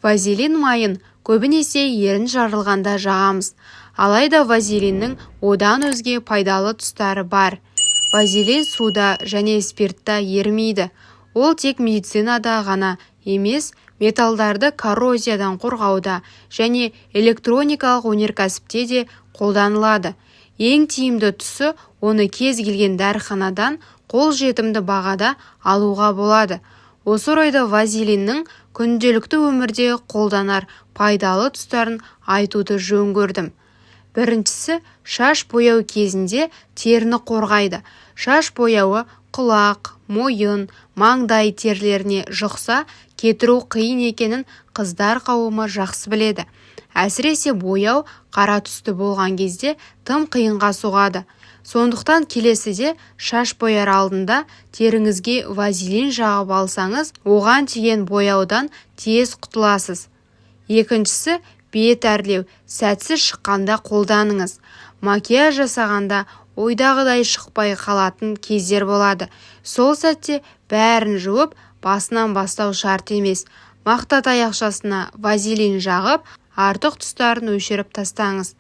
Вазелин майын көбінесе ерін жарылғанда жағамыз. Алайда вазелиннің одан өзге пайдалы тұстары бар. Вазелин суда және спиртта ерімейді. Ол тек медицинада ғана емес, металдарды коррозиядан қорғауда және электроникалық өнеркәсіпте де қолданылады. Ең тиімді тұсы, оны кез келген дәріханадан қолжетімді бағада алуға болады. Осы орайда вазелиннің күнделікті өмірде қолданар пайдалы тұстарын айтуды жөн көрдім. Біріншісі, шаш бояу кезінде теріні қорғайды. Шаш бояуы құлақ, мойын, маңдай терілеріне жұқса, кетіру қиын екенін қыздар қауымы жақсы біледі. Әсіресе бояу қара түсті болған кезде тым қиынға соғады. Сондықтан келесіде шаш бояр алдында теріңізге вазелин жағып алсаңыз, оған тиген бояудан тез құтыласыз. Екіншісі, бет әрлеу сәтсіз шыққанда қолданыңыз. Макияж жасағанда ойдағыдай шықпай қалатын кездер болады. Сол сәтте бәрін жуып, басынан бастау шарт емес. Мақта таяқшасына вазелин жағып, артық тұстарын өшіріп тастаңыз.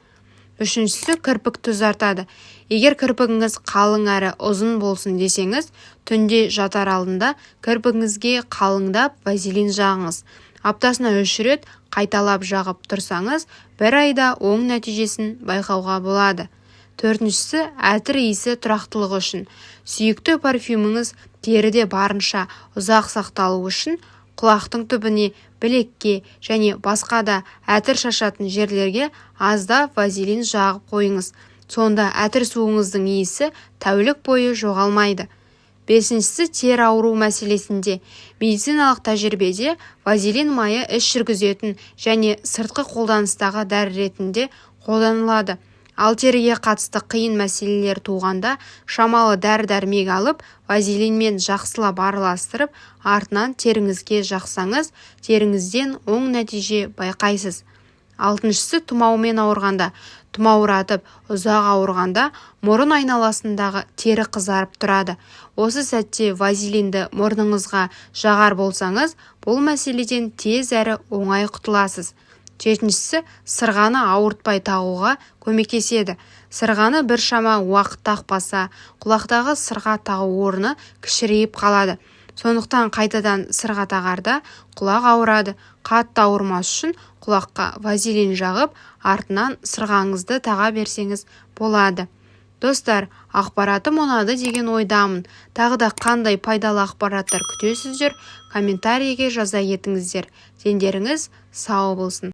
Үшіншісі, кірпікті ұзартады. Егер кірпігіңіз қалың әрі ұзын болсын десеңіз, түнде жатар алдында кірпігіңізге қалыңдап вазелин жағыңыз. Аптасына 3 рет қайталап жағып тұрсаңыз, бір айда оң нәтижесін байқауға болады. Төртіншісі, әтір иісі тұрақтылығы үшін. Сүйікті парфюміңіз теріде барынша ұзақ сақталуы үшін құлақтың түбіне, білекке және басқа да әтір шашатын жерлерге аздап вазелин жағып қойыңыз. Сонда әтір суыңыздың иісі тәулік бойы жоғалмайды. Бесіншісі, тері ауру мәселесінде. Медициналық тәжірибеде вазелин майы іш жүргізетін және сыртқы қолданыстағы дәрі ретінде қолданылады. Ал теріге қатысты қиын мәселелер туғанда, шамалы дәрі-дәрмек алып, вазелинмен жақсылап араластырып, артынан теріңізге жақсаңыз, теріңізден оң нәтиже байқайсыз. Алтыншысы, тұмаумен ауырғанда. Тұмауратып ұзақ ауырғанда мұрын айналасындағы тері қызарып тұрады. Осы сәтте вазелинді мұрныңызға жағар болсаңыз, бұл мәселеден тез әрі оңай құтыласыз. Жетіншісі, сырғаны ауыртпай тағуға көмектеседі. Сырғаны біршама уақыт тақпаса, құлақтағы сырға тағу орны кішірейіп қалады. Сондықтан қайтадан сырға тағарда құлақ ауырады. Қатты ауырмас үшін құлаққа вазелин жағып, артынан сырғаңызды таға берсеңіз болады. Достар, ақпаратым ұнады деген ойдамын. Тағы да қандай пайдалы ақпараттар күтесіздер, комментарийге жаза кетіңіздер. Дендеріңіз сау болсын.